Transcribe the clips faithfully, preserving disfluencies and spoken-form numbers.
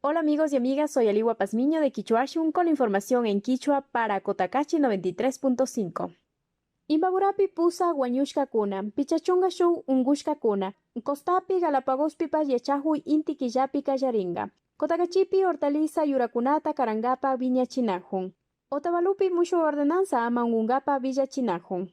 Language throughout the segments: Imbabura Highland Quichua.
Hola amigos y amigas, soy Aliwa Pazmiño de Kichwashun con la información en kichwa para Cotacachi noventa y tres punto cinco. Imbaburapi pusak wañushkakuna, pichka chunka shuk unkushkakuna, costapi Galapagospipash yachakuy inti killapi kallarinka. Cotacachipi hortaliza yurakunata karankapak wiñachinakun. Otavalopi mushuk ordenanza ama unkunkapak willachinakun.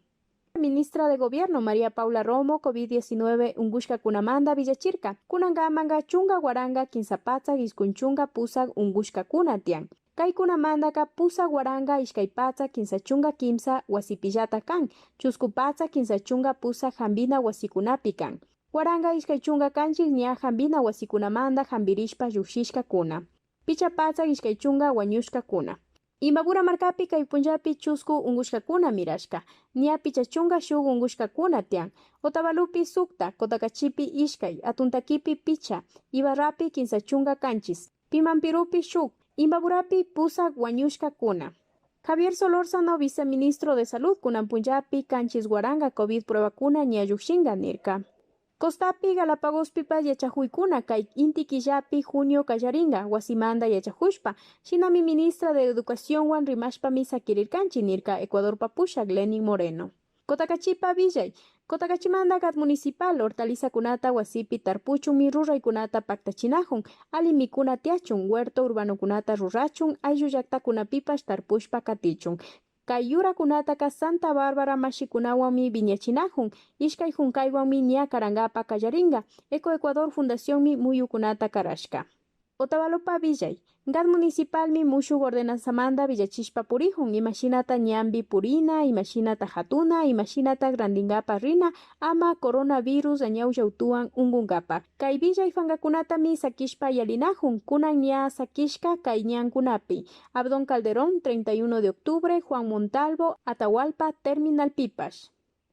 Ministra de Gobierno María Paula Romo COVID diecinueve unkushkakunamanta willachirka. Kunankamanka chunka waranka kimsa patsak iskun chunka pusak unkushkakuna tiyan. Kaykunamantaka pusak waranka ishkay patsak kimsa chunka kimsa wasipillata kan, chusku patsak kimsa chunka pusak hampina wasikunapi kan. Waranka ishkay chunka kanchik ña hampina wasikunamanta hampirishpa llukshishkakuna. Pichka patsak ishkay chunka wañushkakuna. Imbabura markapi kay punllapi chusku unkushkakuna mirashka. Ña pichka chunka shuk unkushkakuna tiyan. Otavalopi sukta, Cotacachipi ishkay, Atuntakipi pichka, Ibarrapi kimsa chunka kanchis, Pimanpirupi shuk, Imbaburapi pusak wañushkakuna. Javier Solórzano, viceministro de Salud, kunan punllapi kanchis waranka COVID pruebakuna ña llukshinka nirka. Costapi Galapagospipash yachakuykuna kay inti killapi junio kallarinka wasimanta yachakushpa, shinami ministra de Educacionwan rimashpami sakirirkanchik nirka Ecuadorpa pushak Lenin Moreno. Cotacachipa willay. Cotacachimanta GAD municipal hortalizakunata wasipi tarpuchunmi ruraykunata paktachinakun, alli mikuna tiyachun, huerto urbanokunata rurachun, ayllu llaktakunapipash tarpushpa katichun. Kay yurakunataka Santa Bárbara mashikunawanmi wiñachinakun, ishkay hunkaywanmi ña karankapak kallarinka. Eco Ecuador Fundacionmi muyukunata karashka. Otavalopa willay. GAD municipalmi mushuk ordenanzamanta willachishpa purikun, imashinata ñanpi purina, imashinata hatuna, imashinata rantinkapak rina, ama coronavirus dañawlla utuwan unkunkapak. Kay willay pankakunatami sakishpa yallinakun, kunan ña sakishka kay ñankunapi. Abdón Calderón, treinta y uno de octubre, Juan Montalvo, Atahualpa terminalpipash.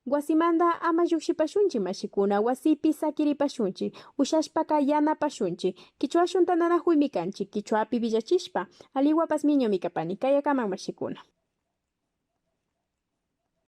Wasimanta ama llukshipashunchik mashikuna, wasipi sakiripashunchik, ushashpaka yanapashunchik. Kichwashun tantanakuymi kanchik, kichwapi willachishpa. Aliwa Pazmiñomi kapani, kayakaman mashikuna.